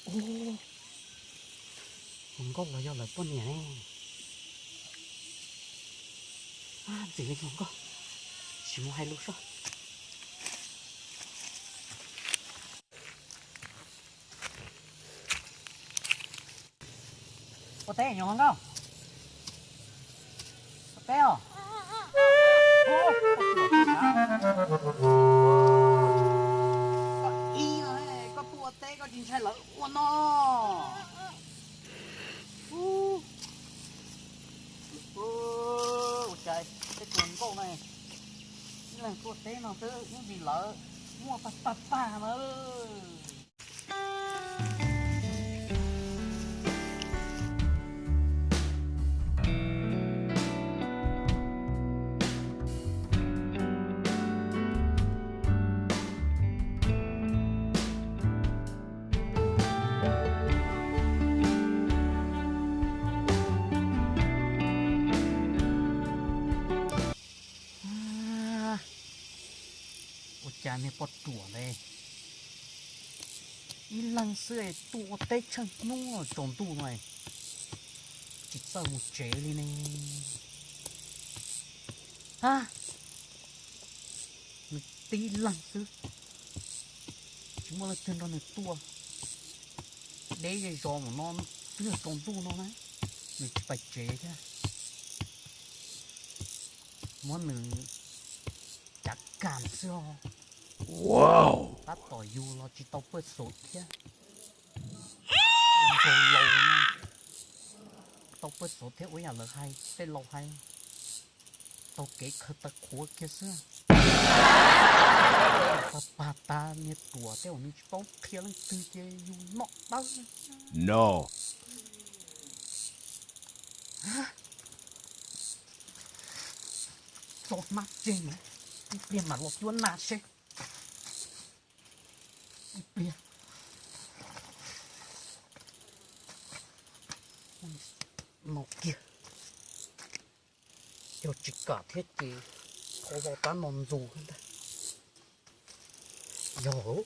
Ub, hluas nkauj los yog lawv poj niam ne? Ntxim li hluas nkauj, tsis mus hais lus soj. Ua teb nyob hluas nkauj. Ua teb os. Koj ib no, koj tuaj ua teb koj tsis ntshai lawv ua no. Ua cas tej hluas nkauj no, ib leeg tuaj teb no twb ib ntsis lawv muaj pag pag pag na. Ua cas niag poj ruam ne, ib leeg xwb es tuaj ua teb tsheej hnub tsaus ntuj no, tsis txawj mus tsev li ne. A, nws tib leeg xwb, tsis muaj leej twg nrog nws tuaj, deb zej zos mus no twb tsaus ntuj no na, nws tsis pais tsev thiab. Muab nws cav kam xwb os. Tab tom yus los tsis tau pawj xov thiab. Nkaus laus no tau pawj xov thiab ua yam lawv hais, tej laus hais, taug kev khaws taw qhuav kiag xwb. Pag pag tas niag ruam tej uas nws tsis paub qhia leej twg ces yus noj dawb. No. Txo hmab tseg na, ib pliag mam los cuab nas seb. Ib pliag no kiag, yog tsis kam thiab ces thov los tab no ntxus ntag. Yog.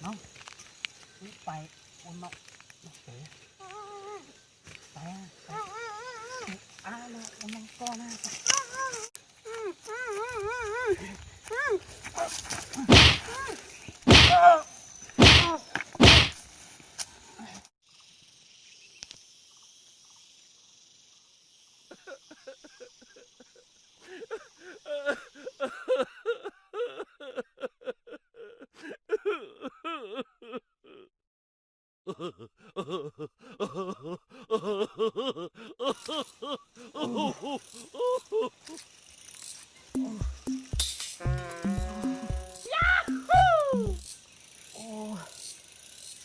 No, wb pais ua no, no pem, pais, pais, tus av no ua no koj na.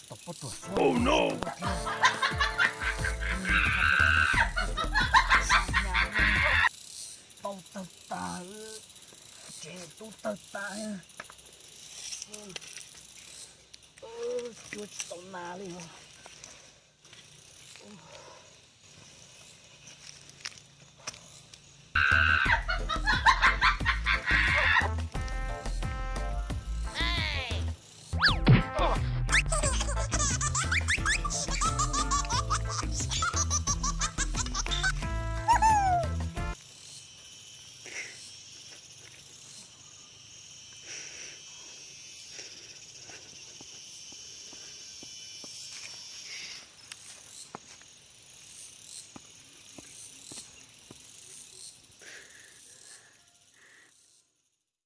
Tau poj ruam. Oh no! Tau tawg tas, tsev tub tawg tas, cuab tsis tau nas li.